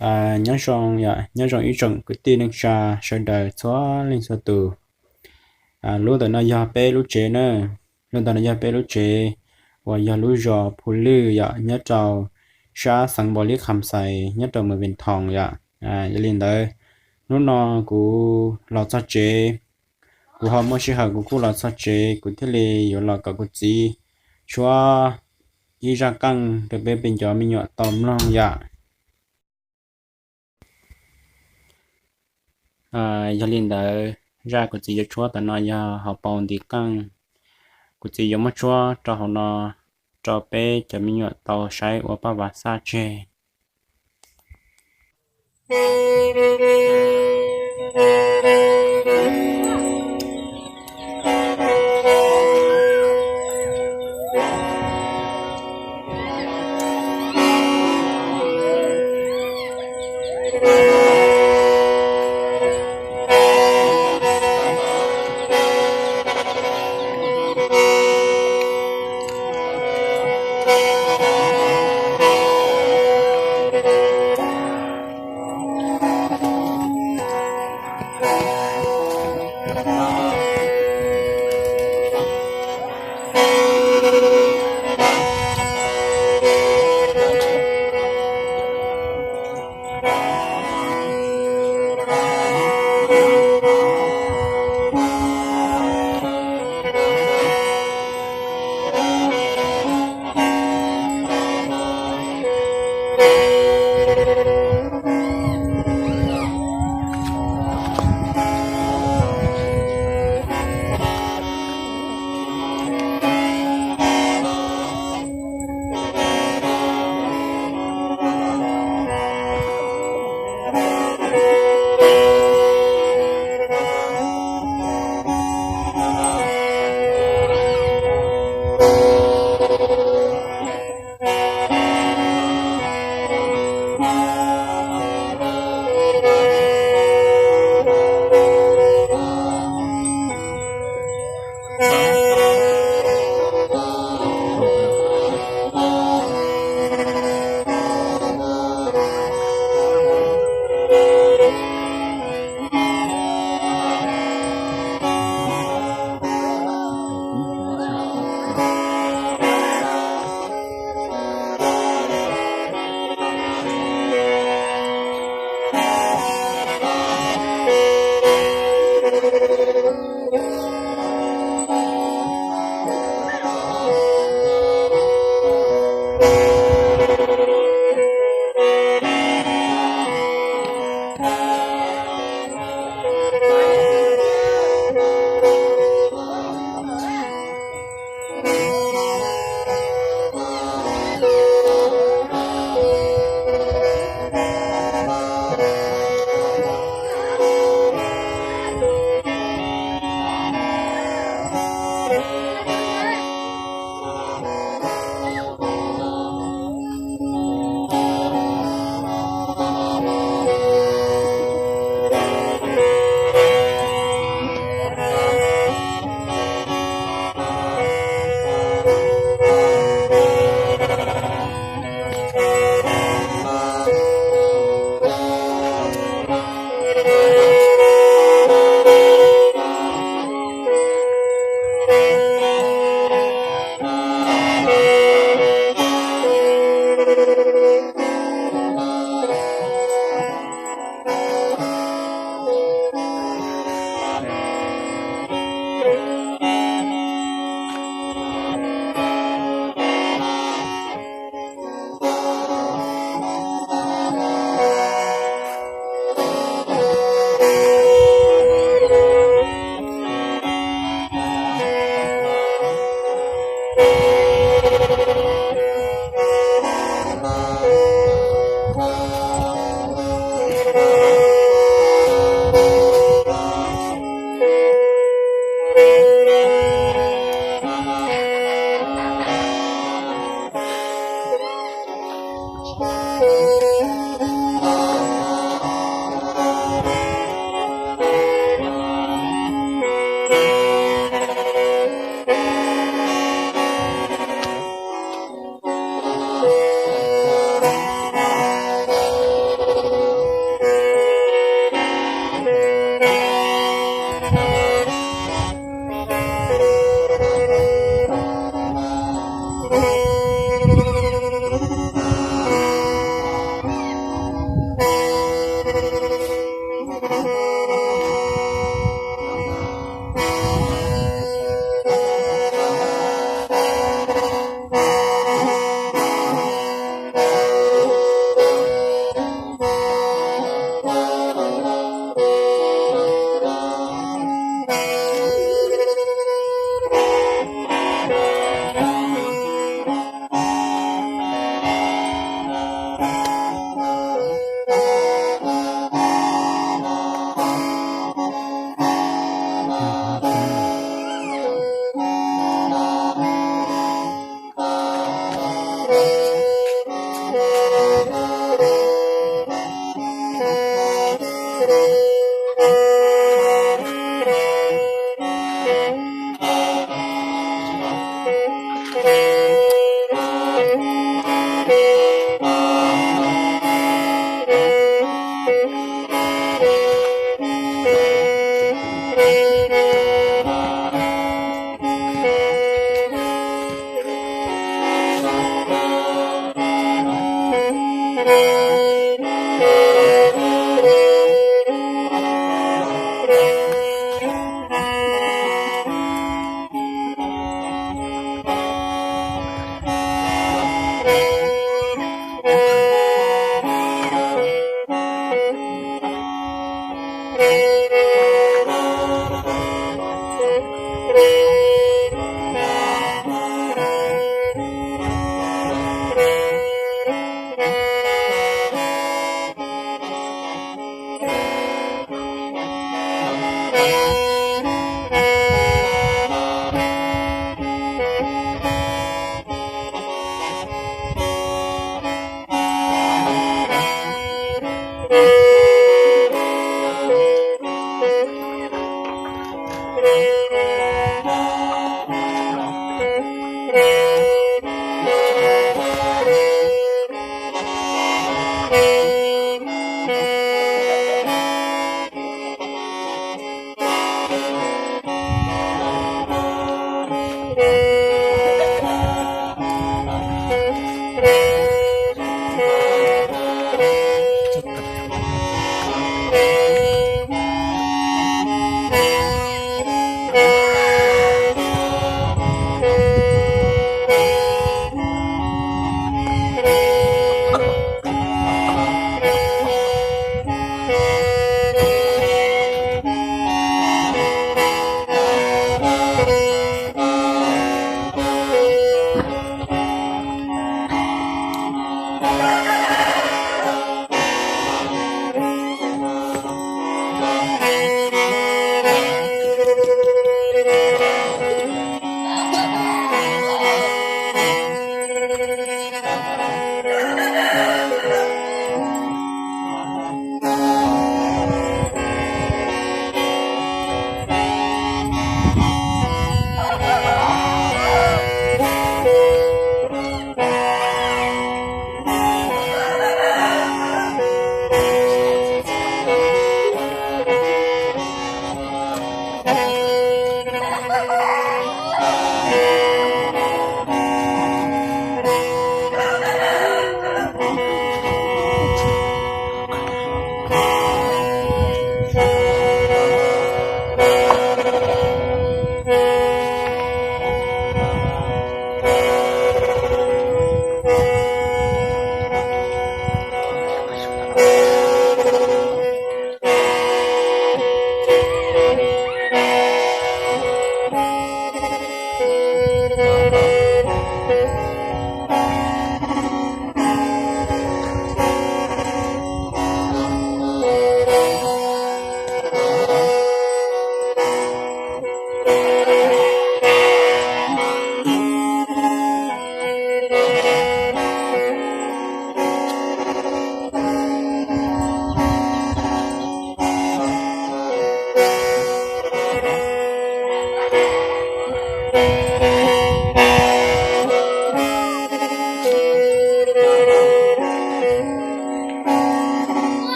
Nyob zoo, nyob zoo ib tsoom kwv tij neej tsa sawv daws txhua leej txhua tus. Lub ntawm no yog peb lub tsev na, lub ntawm no yog peb lub tsev uas yog lub zos Phu Lwj yom, nyob rau sab xeev Npaus Lis Kham Xais nyob rau Mes Vis Thoos yom. Yog li ntawd, hnub no kuv los txog tsev, kuv ho muaj sij hawm kuv kuj los txog tsev, kuv thiaj li yuav los kom kuv txiv tshuab ib zaj qeej rau peb peb cov me nyuam tau mloog yom. Yog li ntawd, zaj kuv txiv yuav tshuab tam no yog hauv paus ntiv qeej. Kuv txiv yuav muab tshuab rau hauv no rau peb cov me nyuam tau saib ua paj vav xaj tseg.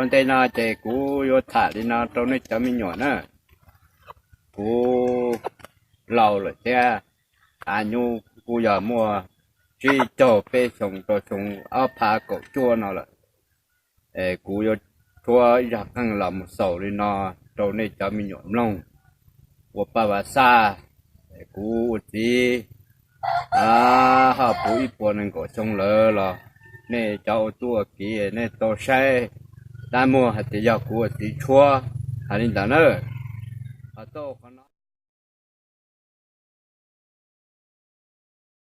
Ua ntej no ces kuv yuav tham li no rau nej cov me nyuam na. Kuv laus lawm thiab, a nyuj kuj yog muaj tsib caug peb xyoo rau xyoo ob phav kaum cuaj no lawm. Kuv yuav tshuab ib zaj qeej los mus xaus li no rau nej cov me nyuam mloog ua paj vav xaj. Kuv ua txiv ho puv ib puas nees nkaum xyoo lawm los nej cov ua tub ua kiv nej tau saib dab muag hais tias yog kuv ua txiv tshuab hais li ntawd na. Ho tau qhov no